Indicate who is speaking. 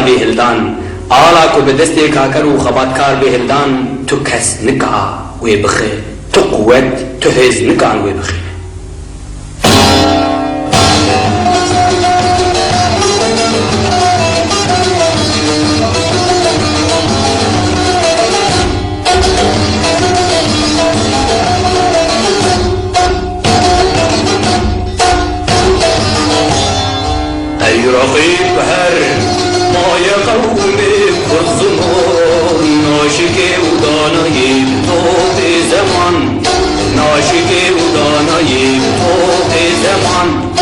Speaker 1: bê hildan. Ala ku bi destê karker û xebatkar bê hildan tu kes nika wê bixe, tu quwet, tu hêz nikan wê bixîne. ئەی ڕەقیب هەر مایە قەومێ کورد زمان ناشکێ و دانایی تۆپێ زەمان ناشکێ و دانایی تۆپێ زەمان.